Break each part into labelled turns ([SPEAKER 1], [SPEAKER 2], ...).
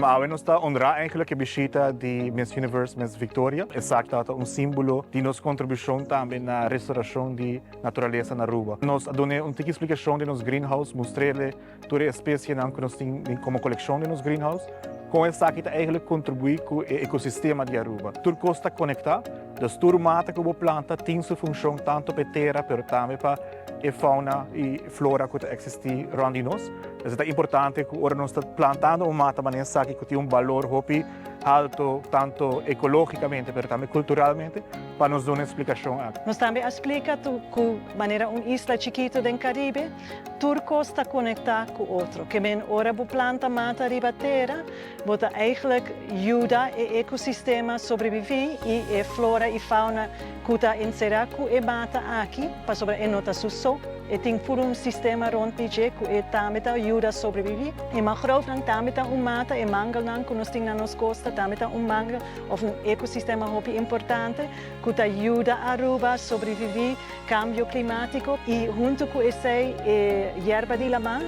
[SPEAKER 1] Awe nos ta honra eigenlijk e bishita di Miss Universe, Miss Victoria. Esaki ta un simbolo di nos contribucion tambe na restauracion di naturalesa na Aruba. Nos a duna un tiki explicacion di nos greenhouse, mustr'e tur e especienan cu nos tin como coleccion di nos greenhouse. Con esaki ta eigenlijk contribui cu e ecosistema di Aruba. Tur cos ta conecta, dus tur mata cu bo planta tin su funcion tanto pa e tera pero tambe pa e fauna y flora cu ta existi rond di nos. Entonces ta importante cu ora nos ta plantando un mata manera esaki cu tin un balor hopi halto tanto ecologicamente pero tambe culturalmente pa nos duna explicacion aki.
[SPEAKER 2] Nos tambe a splica cu manera un isla chikito den Caribe tur cos ta conecta cu otro. Ke men ora bo planta mata riba tera bo ta eigenlijk yuda e ecosistema sobrevivi y e flora y fauna cu ta encera cu e mata aki pasobra e no ta su so. E tin puru un sistema rond di dje cu e tambe ta yuda sobrevivi. E mangrovenan tambe ta un mata, e mangelnan cu nos tin na nos costa tambe ta un mangel of un ecosistema hopi importante cu ta yuda Aruba sobrevivi cambio climatico y hunto cu esey e yerba di laman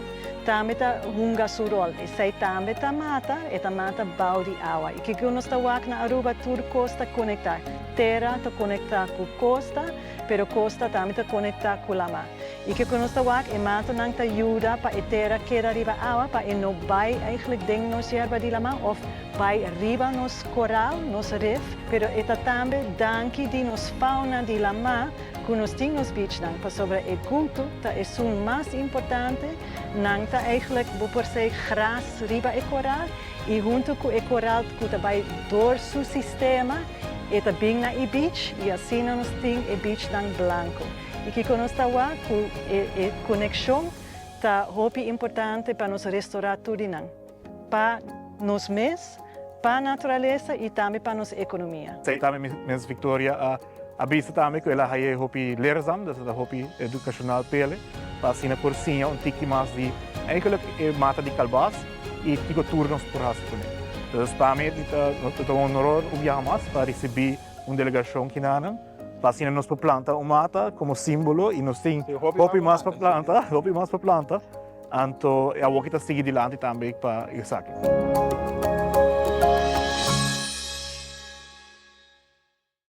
[SPEAKER 2] tambe ta hunga su rol. Esey tambe ta mata, e ta mata bao di awa. Y kico nos ta wak na Aruba tur cos ta conecta. Tera ta conecta cu costa. Pero costa tambe ta conecta cu lama. Y kico nos ta wak, e matanan ta yuda pa e tera keda riba awa, pa e no bay eigenlijk den nos yerba di lama of bay riba nos coral, nos rif. Pero e ta tambe danki di nos fauna di lama cu nos tin nos beachnan, pasobra e gutu ta esun mas importante, nan ta eigenlijk, bo por say, gras riba e coral y hunto cu e coral cu ta bay door su sistema, E ta bin na e beach y asina nos tin e beachnan blanco. Y kico nos ta wak cu e e conexion ta hopi importante pa nos restora tur di nan. Pa nos mes, pa naturalesa y tambe pa nos economia.
[SPEAKER 1] Esey tambe Miss Victoria a a bisa tambe cu el a haye hopi leerzaam, dus ta hopi educacional p'ele, pa asina por siña un tiki mas di eigenlijk e mata di calbas. y kico tur nos por haci cune. Dus pa mi ta un honor un biaha mas pa ricibi un delegacion kinanan pa asina nos por planta un mata como simbolo y nos tin hopi mas pa planta, hopi mas pa planta, anto e awoki ta sigui dilanti tambe pa esaki.